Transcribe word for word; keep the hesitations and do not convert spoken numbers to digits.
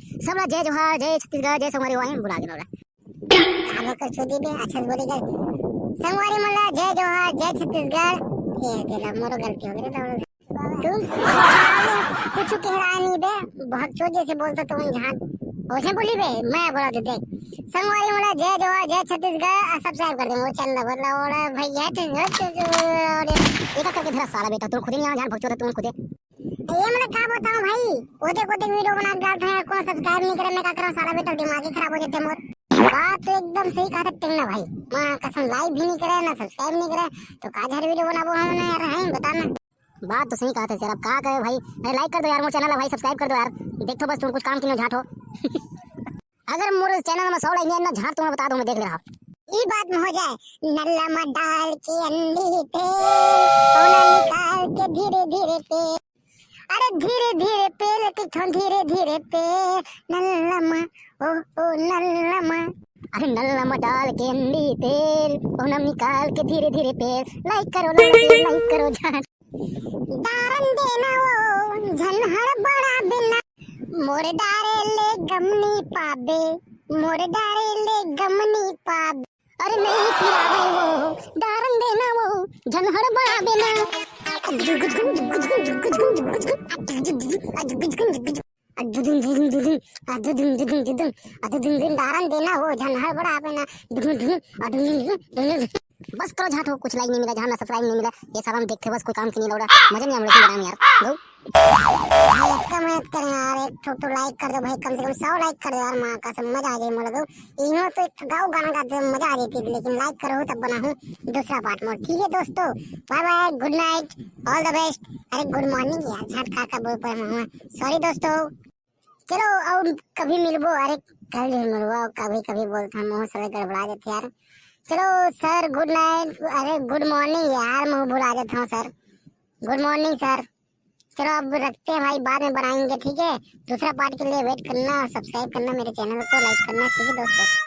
सब ला जय जोहार, जय छत्तीसगढ़, जय संगवारी हो, आही भुला गेन ओला। का बकर चोदी बे, अच्छा से बोले कर। संगवारी मन ला जय जोहार, जय छत्तीसगढ़। ये तेला मोरो गलती हो गे रे। तुम कुछ कहरा नहीं बे, बहुत चोद जैसे बोलता तुम झाट। ओसे बोली बे, मैं बोला तो देख। संगवारी मन ला जय जोहार, जय छत्तीसगढ़, और subscribe कर देंगे वो channel ला, बोला ओड़ा भैया, तो, तो, तो, और ये क्या करके धरा साला बेटा, तू खुद ही नहीं आना झाट, भगचोद है तू खुद ही। ये मतलब क्या बताऊं भाई, ओते कोते video बना के डालते हैं, कौन subscribe नहीं करे, मैं क्या करूं साला बेटा, दिमाग ही खराब हो जाते मोर। बात तो एकदम सही कहा था टेंगना भाई, माँ कसम like भी नहीं करे ना subscribe नहीं करे, तो का झाट video बनाबो हम ना यार, हैं बताना। बात तो सही कहा था सर, अब का करे भाई, अरे like कर दो यार मोर channel ला भाई, subscribe कर दो यार, देख तो बस तुम कुछ काम की नहीं झाट हो। अगर मोर channel में सौ like नहीं आए ना झाट, तुम्हें बता दो, मैं देख ले रहा। ई बात में हो जाए, नल्ला में डाल के अंडी पे, ओला निकाल के धीरे धीरे पे, अरे धीरे धीरे पे, लेके थों धीरे धीरे पे, नल्ला में, ओ, ओ, नल्ला में। अरे नल्ला में डाल के अंडी तेल, ओनम निकाल के धीरे धीरे पेल, like करो, like, like करो झाट। डारन देना वो, झन हड़बड़ा बेना। मोर डारे ले गमनी पाबे, मोर डारे ले गमनी पाबे। अरे नहीं पिरावे वो, डारन देना वो, झन हड़बड़ा बेना। अदुदुम, दुदुम, दुदुम, अदुदुम, दुदुम, अदुदुम, दुदुम, डारन देना वो, झन हड़बड़ा बेना। दुदुम, दुदुम, अदुदुम, दुदुम, दुदुम। बस करो झाट हो, कुछ like नहीं मिला, झाट ना subscribe नहीं मिला, ये सब हम देखते बस कोई काम की नहीं लौड़ा, मजा नहीं आ रहा यार। गौ। भाई, इतना मेहनत करें यार, एक ठो तो like कर दो भाई, कम से कम सौ like कर दो यार, माँ कसम मजा आ जाए मोला गौ। इहो तो एक ठो गाँव गाना गाते हैं, मजा आ जाती है, लेकिन like करो तब बनाऊँ दूसरा part मोर, ठीक है दोस्तों, bye bye, good night, all the best। अरे good morning यार, झाट का का बोल पाए मैं, sorry दोस्तों। चलो, और कभी मिलबो। अरे, कल भी मिलबो, कभी कभी बोलता हूँ, मुँह सब गड़बड़ा जाते यार। चलो सर, good night, अरे good morning यार, मैं भुला जाता हूँ सर, good morning सर। चलो अब रखते हैं भाई, बाद में बनाएंगे, ठीक है? दूसरा part के लिए wait करना, subscribe करना मेरे channel को, like करना, ठीक है दोस्तों?